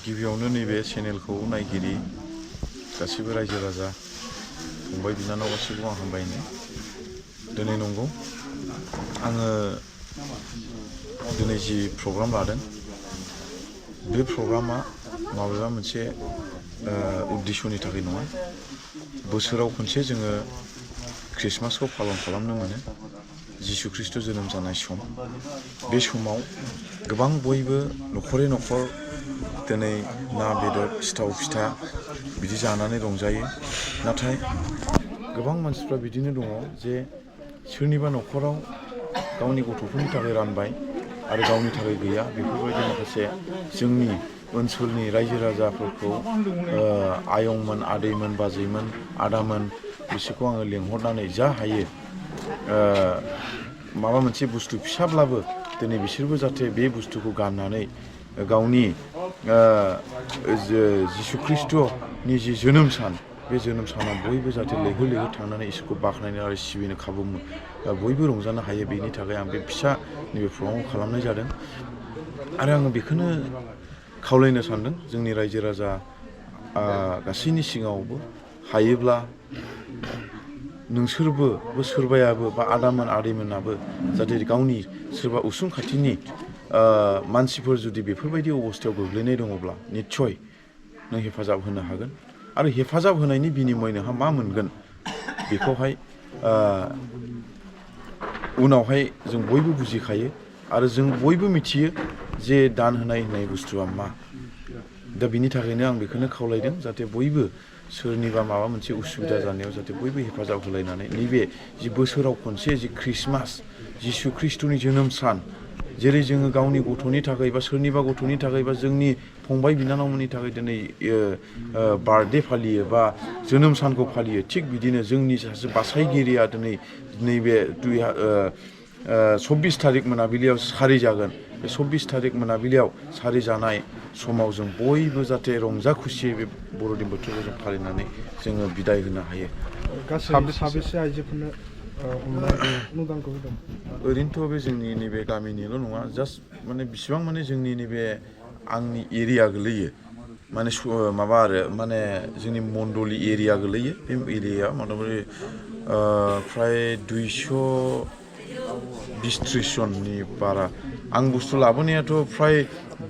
गिबियावनो नैबे चेनेलखौ नायगिरि गासिबो रायजो राजा फंबाय बिनानाव गासिबो आं हामबायनो दिनै नंगौ आङो दिनै जि प्रग्राम लादों बे प्रग्रामा माबेबा मोनसे उद्देश्यनि थाखाय नङा बोसोराव खनसे जोङो ख्रिस्टमासखौ पालन खालामनो मोनो जिशु ख्रिस्ट जोनोम जानाय सम बे समाव गोबां बयबो न'खरै न'खर दिनै ना बेदर सिथाव फिथा बिदि जानानै रंजायो नाथाय गोबां मानसिफ्रा बिदिनो दङ जे सोरनिबा न'खराव गावनि गथ'फोरनि थाखाय रानबाय आरो गावनि थाखाय गैया बेफोरबायदि माखासे जोंनि ओनसोलनि रायजो राजाफोरखौ आयंमोन आदैमोन बाजैमोन आदामोन बिसोरखौ आङो लेंहरनानै जा हायो माबा मोनसे बुस्थु फिसाब्लाबो दिनै बिसोरबो जाहाथे बे बुस्थुखौ गाननानै गावनि जिशु ख्रिस्टनि जि जोनोम सान बे जोनोम सानाव बयबो जाहाथे लैहोर लैहोर थांनानै इसोरखौ बाख्नायनो आरो सिबिनो खाबु बयबो रंजानो हायो बेनि थाखाय आं बे फिसा नैबे प्रग्रामखौ खालामनाय जादों आरो आङो बेखौनो खावलायनो सानदों जोंनि रायजो राजा गासैनि सिगाङावबो हायोब्ला नोंसोरबो सोरबायाबो बा आदामोन आदैमोनाबो जाहाथे गावनि सोरबा उसुं खाथिनि मानसिफोर जुदि बेफोरबायदि अबस्थायाव गोग्लैनाय दङब्ला निस्सय नों हेफाजाब होनो हागोन आरो हेफाजाब होनायनि बिनिमय नोंहा मा मोनगोन बेखौहाय उनावहाय जों बयबो बुजिखायो आरो जों बयबो मिथियो जे दान होनाय होननाय बुस्थुआ मा दा बिनि थाखायनो आं बेखौनो खावलायदों जाहाथे बयबो सोरनिबा माबा मोनसे उसुबिदा जानायाव जाहाथे बयबो हेफाजाब होलायनानै नैबे जि बोसोराव खनसे जि ख्रिस्टमास जिशु ख्रिस्टनि जोनोम सान जेरै जोङो गावनि गथ'नि थाखाय बा सोरनिबा गथ'नि थाखाय बा जोंनि फंबाय बिनानावमोननि थाखाय दिनै बार्थडे फालियो बा जोनोम सानखौ फालियो थिग बिदिनो जोंनि सासे बासायगिरिया दिनै नैबे 24 थारिख मोनाबिलियाव सारि जागोन बे 24 थारिख मोनाबिलियाव सारि जानाय समाव जों बयबो जाहाथे रंजा खुसियै बे बर'दिन बोथोरखौ जों फालिनानै जोङो बिदाय होनो हायो साबेसे आइजोफोरनो अनुदानखौ होदों ओरैनोथ' बे जोंनि नैबे गामिनिल' नङा जास्ट माने बिसिबां माने जोंनि नैबे आंनि एरिया गोलैयो माने माबा आरो माने जोंनि मण्डलि एरिया गोलैयो बे एरियायाव मतामति फ्राय 220-30 जननि बारा आं बुस्थु लाबोनायाथ' फ्राय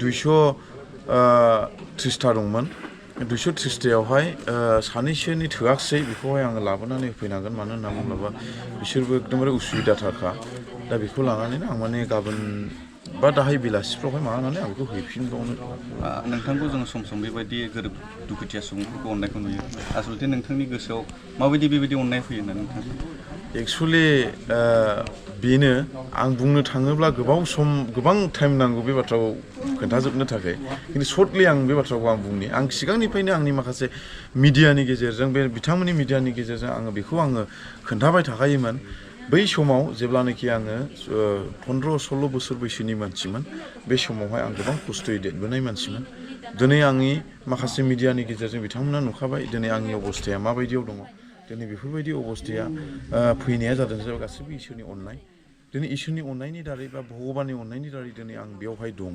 230टा दंमोन 230टायावहाय सानैसोनि थोआखिसै बेखौहाय आङो लाबोनानै होफैनांगोन मानो होनना बुङोब्ला बिसोरबो एकदमबारे उसुबिदाथारखा दा बेखौ लानानैनो आं माने गाबोन बा दाहाय बेलासिफ्रावहाय माबानानै आं बेखौ हैफिनबावनो नोंथांखौ जोङो सम सम बेबायदि गोरिब दुखुथिया सुबुंफोरखौ अननायखौ नुयो आसलथे नोंथांनि गोसोआव माबायदि बेबायदि अननाय फैयो होनना नोंथां एक्सुवेलि बेनो आं बुंनो थाङोब्ला गोबां टाइम नांगौ बे बाथ्राखौ खोन्थाजोबनो थाखाय खिन्थु सर्टलि आं बे बाथ्राखौ आं बुंनि आं सिगांनिफ्रायनो आंनि माखासे मिडियानि गेजेरजों बे बिथांमोननि मिडियानि गेजेरजों आङो खोन्थाबाय थाखायोमोन बै समाव जेब्लानाखि आङो 15-16 बोसोर बैसोनि मानसिमोन बे समावहाय आं गोबां खस्थ'यै देरबोनाय मानसिमोन दिनै आंनि माखासे मिडियानि गेजेरजों बिथांमोना नुखाबाय दिनै आंनि अबस्थाया माबायदियाव दङ दिनै बेफोरबायदि अबस्थाया फैनाया जादों जे गासैबो इसोरनि अननाय दिनै इसोरनि अननायनि दारै बा भगबाननि अननायनि दारै दिनै आं बेयावहाय दङ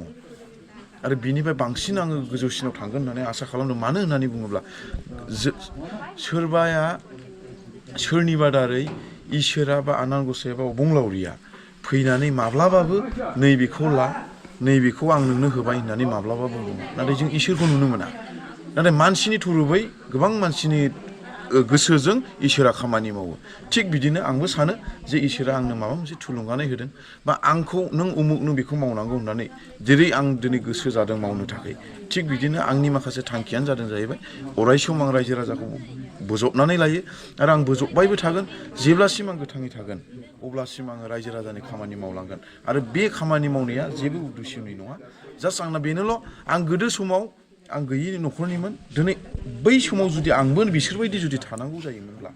आरो बिनिफ्राय बांसिन आङो गोजौसिनाव थांगोन होननानै आसा खालामदों मानो होननानै बुङोब्ला सोरबाया सोरनिबा दारै इसोरा बा आनान गसाया बा अबंलावरिया फैनानै माब्लाबाबो नैबेखौ आं नोंनो होबाय होननानै माब्लाबाबो बुङो नाथाय जों इसोरखौ नुनो मोना नाथाय मानसिनि थुरुबै गोबां मानसिनि गोसोजों इसोरा खामानि मावो थिग बिदिनो आंबो सानो जे इसोरा आंनो माबा मोनसे थुलुंगानाय होदों बा आंखौ नों उमुक नों बेखौ मावनांगौ होननानै जेरै आं दिनै गोसो जादों मावनो थाखाय थिग बिदिनो आंनि माखासे थांखियानो जादों जाहैबाय अरायसम आं रायजो राजाखौ बोजबनानै लायो आरो आं बोजबबायबो थागोन जेब्लासिम आं गोथाङै थागोन अब्लासिम आङो रायजो राजानि खामानि मावलांगोन आरो बे खामानि मावनाया जेबो उद्देश्यनि नङा जास्ट आंना बेनोल' आं गोदो समाव आं गैयि न'खरनिमोन दिनै बै समाव जुदि आंबो बिसोरबायदि जुदि थानांगौ जायोमोनब्ला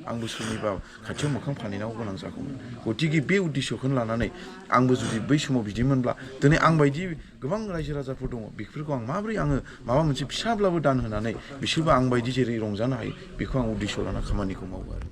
आंबो सोरनिबा खाथियाव मोखां फानहैनांगौ गोनां जागौमोन गतिके बे उद्देश्यखौनो लानानै आंबो जुदि बै समाव बिदिमोनब्ला दिनै आं बायदि गोबां रायजो राजाफोर दङ बेफोरखौ आं माबोरै आङो माबा मोनसे फिसाब्लाबो दान होनानै बिसोरबो आं बायदि जेरै रंजानो हायो बेखौ आं उद्देश्य लाना खामानिखौ मावो आरो